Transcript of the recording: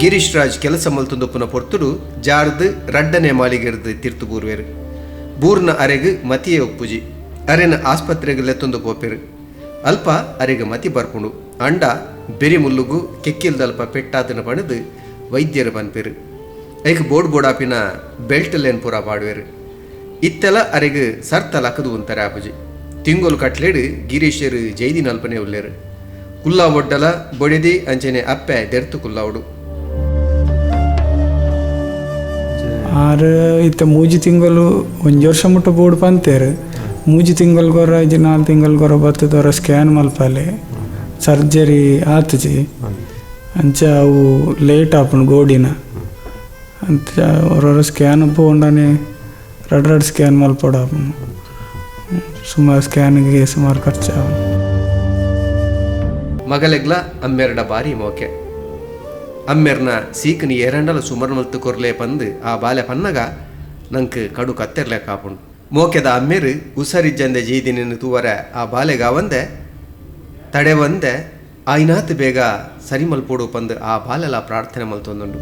ಗಿರೀಶ್ ರಾಜ್ ಕೆಲಸ ಮಲ್ತೊಂದುಪ್ಪುನ ಪೊರ್ತುಡು ಜಾರ್ದ್ ರಡ್ಡನೆ ಮಾಳಿಗೆರ್ದ್ ತಿರ್ತ್ ಬೂರುವೆರ್. ಬೂರ್ನ ಅರೆಗ್ ಮತಿಯೇ ಉಪ್ಪುಜಿ. ಅರೆನ್ ಆಸ್ಪತ್ರೆಗ್ ಲೆತ್ತೊಂದು ಪೋಪೆರ್. ಅಲ್ಪ ಅರೆಗ್ ಮತಿ ಬರ್ಪುಂಡು. ಆಂಡ ಬೆರಿ ಮುಲ್ಲುಗು ಕೆಕ್ಕಿಲ್ದಲ್ಪ ಪೆಟ್ಟಾತ್ಂಡ್ ಪಂಡ್ದ್ ವೈದ್ಯೆರ್ ಪನ್ಪೆರ್. ಐಕ್ ಬೋಡ್ ಬೋಡಾಪಿನ ಬೆಲ್ಟ್ ಲೆನ್ ಪೂರಾ ಪಾಡುವೆರ್. ಇತ್ತೆಲ ಅರೆಗ್ ಸರ್ತ ಲಕ್ದ್ ಉಂತರೆ ಆಪುಜಿ. ತಿಂಗೊಲು ಕಟ್ಲೆಡ್ ಗಿರೀಶೆರ್ ಜೈದಿನಲ್ಪನೇ ಉಲ್ಲೆರ್. ಕುಲ್ಲಾವೊಡ್ಡಲ ಬೊಡೆದಿ ಅಂಚೆನೆ ಅಪ್ಪೆ ದೆರ್ತ್ ಕುಲ್ಲಾವೊಡು. ಆರ್ ಇತ್ತೆ ಮೂಜಿ ತಿಂಗೊಲು ಒಂಜಿ ವರ್ಷ ಮುಟ್ಟ ಬೋಡು ಪಂತೆರ್. ಮೂಜಿ ತಿಂಗೊಲು ಗೊರ ಇಜ್ಜಿ ನಾಲ್ ತಿಂಗೊಲು ಗೊರ ಬತ್ತದೊರ ಸ್ಕ್ಯಾನ್ ಮಲ್ಪಾಲೆ, ಸರ್ಜರಿ ಆತುಜಿ, ಅಂಚ ಅವು ಲೇಟ್ ಆಪುಂಡು ಗೋಡಿನ. ಅಂಚ ಒರೊರ ಸ್ಕ್ಯಾನ್ ಪೋಂಡನೆ ರಡ್ಡ್ ರಡ್ಡ್ ಸ್ಕ್ಯಾನ್ ಮಲ್ಪೊಡು ಆಪುಂಡು. ಸುಮಾರು ಸ್ಕ್ಯಾನ್ಗೆ ಸುಮಾರು ಖರ್ಚು ಆಪುಂಡು. ಮಗಲೆಗ್ಲ ಅಮ್ಮೆರ್ಡ ಬಾರಿ ಮೋಕೆ. ಅಮ್ಮೆರ್ನ ಸೀಕ್ನ್ ಏರಂಡಲ ಸುಮರ್ ಮಲ್ತ್ ಕೊರ್ಲೆ ಪಂದ್ ಆ ಬಾಲೆ ಪನ್ನಗ ನಂಕ್ ಕಡು ಕತ್ತೆರ್ಲೆಕ್ಕ ಆಪುಂಡು. ಮೋಕೆದ ಅಮ್ಮೆರ್ ಉಸರಿಜ್ಜಂದೆ ಜೈದಿನೆನ್ ತೂವರೆ ಆ ಬಾಲೆಗಾವಂದೆ ತಡೆವಂದೆ ಆಯಿನಾತ್ ಬೇಗ ಸರಿ ಮಲ್ಪೊಡು ಪಂದ್ ಆ ಬಾಲೆಲ ಪ್ರಾರ್ಥನೆ ಮಲ್ತೊಂದುಂಡು.